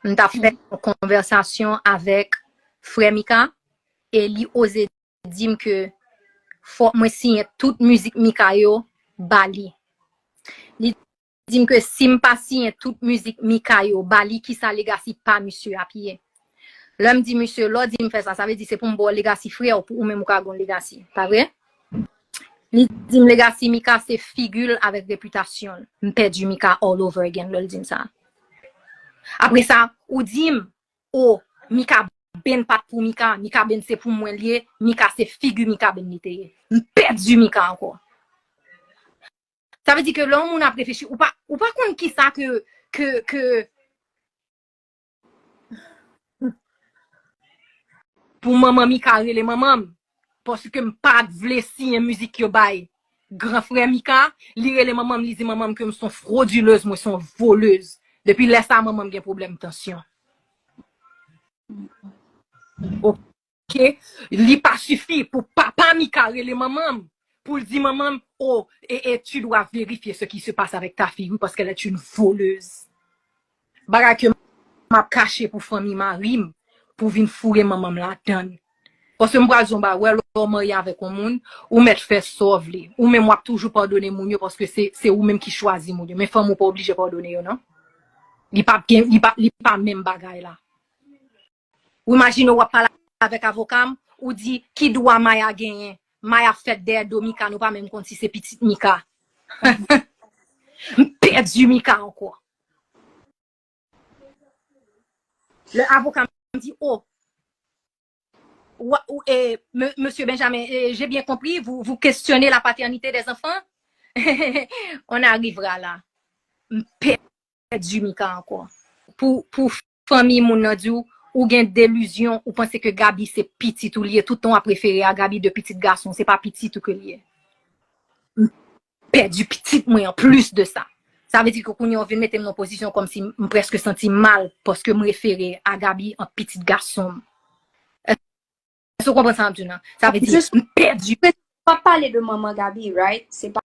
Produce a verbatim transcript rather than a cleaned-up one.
m t ap fè yon konvèsasyon avèk frè Mika, e li oze di m ke fòk mwen siyen tout mizik Mika yo ba li. Li di m ke si m pa siyen tout mizik Mika yo ba li, kisa legacy pa misye ap ye? Lè m di misye, lè w di m fè sa, sa vle di se pou m ba w legacy frè w, pou ou menm ou ka gen yon legacy, pa vre? Li di m legacy Mika se figi l avèk repitasyon l. M pèdi Mika all over again lè l di m sa. Apre sa, ou di m, o, Mika Ben pa t pou Mika, Mika Ben se pou mwen l ye, Mika se figi Mika Ben li te ye. M pèdi Mika ankò. Sa vle di ke lè yon moun ap reflechi, ou pa, ou pa konn kisa ke, ke, ke, pou manman Mika rele manman m, paske m pa t vle siyen mizik yo bay gran frè Mika, li rele manman m, li di manman m ke m se yon fwodilez, mwen se yon volez. Depi lè sa, manman m gen pwoblèm tansyon. Ok? Li pa sifi pou papa Mika rele manman m, pou l di manman m, o, e, e, tu dois vérifier ce qui se passe avec ta fille, oui, parce qu'elle est une voleuse. Bagay ke m ap kache pou fanmi mari m, pou vin foure manman m ladann. Paske m pral di yon bagay, wè, lè w marye avèk yon moun, ou mèt fè sa w vle. Ou menm w ap toujou padone moun yo, paske se, se ou menm ki chwazi moun yo. Men fanmi w pa oblije padone yo, non. Li pa gen, li pa, li pa menm bagay la. Ou imajine w ap pale avèk avoka m, ou di, ki dwa Maya genyen? Maya fèt dèyè do Mika, nou pa menm konn si se pitit Mika. M pèdi Mika ankò. Lè avoka m di, o, wa- ou- e, me- Monsieur Benjamin, e, j'ai bien compris, vous, vous questionnez la paternité des enfants? On arrivera là. M pèdi Mika ankò. Pou, pou fanmi moun nan di w, ou gen delizyon, ou panse ke Gaby se pitit ou li ye, tout tan w ap refere a Gaby de pitit gason, se pa pitit ou ke li ye. M pèdi pitit mwen an plis de sa. Sa vle di ke kounye a w vin mete m nan pozisyon kòmsi m prèske santi m mal paske m refere a Gaby an pitit gason m. Èske w konprann sa m ap di w nan? Sa vle di, m pèdi. W ap pale de manman Gaby, right? Se pa